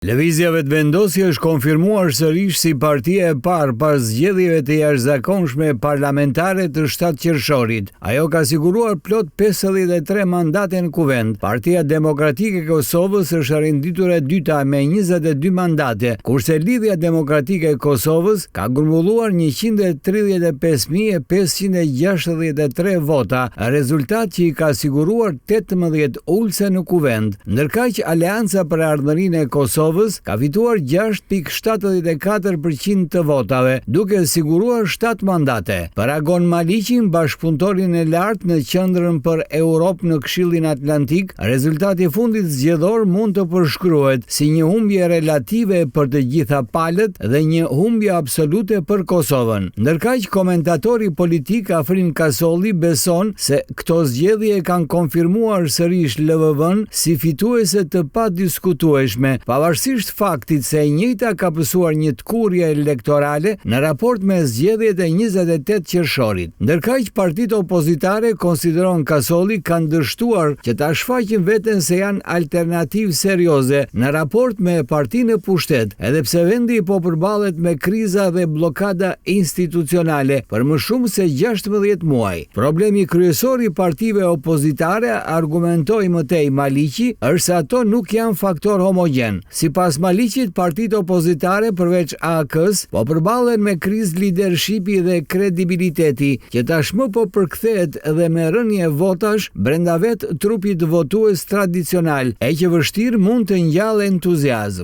Lëvizja Vetëvendosje është konfirmuar sërish si partia e parë pas zgjedhjeve të jashtëzakonshme parlamentare të 7 qershorit. Ajo ka siguruar plot 53 mandate në Kuvend. Partia Demokratike e Kosovës është renditur e dyta me 22 mandate, kurse Lidhja Demokratike e Kosovës ka grumbulluar 135.563 vota, rezultat që i ka siguruar 18 ulëse në Kuvend. Ndërkaq, Aleanca për Ardhmërinë e Kosovës ka fituar 6.74 për qind të votave, duke siguruar 7 mandate. Për Agon Maliqin, bashkëpunëtorin e lartë në Qendrën për Europë në Këshillin Atlantik, rezultati i fundit zgjedhor mund të përshkruhet si një humbje relative për të gjitha palët dhe një humbje absolute për Kosovën. Ndërkaq, komentatori politik Afrim Kasolli beson se Këto zgjedhje e kanë konfirmuar sërish LVV-në si fituese të padiskutueshme, pavarësisht faktit se e njëjta ka pësuar një tkurrje elektorale në raport me zgjedhjet e 28 qershorit. Ndërkaq, partitë opozitare, konsideron Kasolli, kanë dështuar që ta shfaqin veten se janë alternativë serioze në raport me partinë në pushtet, edhe pse vendi po përballet me kriza dhe bllokada institucionale për më shumë se 16 muaj. Problemi kryesor i partive opozitare, argumentoi më tej Maliqi, është se ato nuk janë faktor homogjen. Sipas Maliqit, partitë opozitare përveç AAK-së, po përballen me krizë lidershipi dhe kredibiliteti, që tashmë po përkthehet edhe me rënie votash brenda vetë trupit votues tradicional, e që vështirë mund të ngjallë entuziazëm.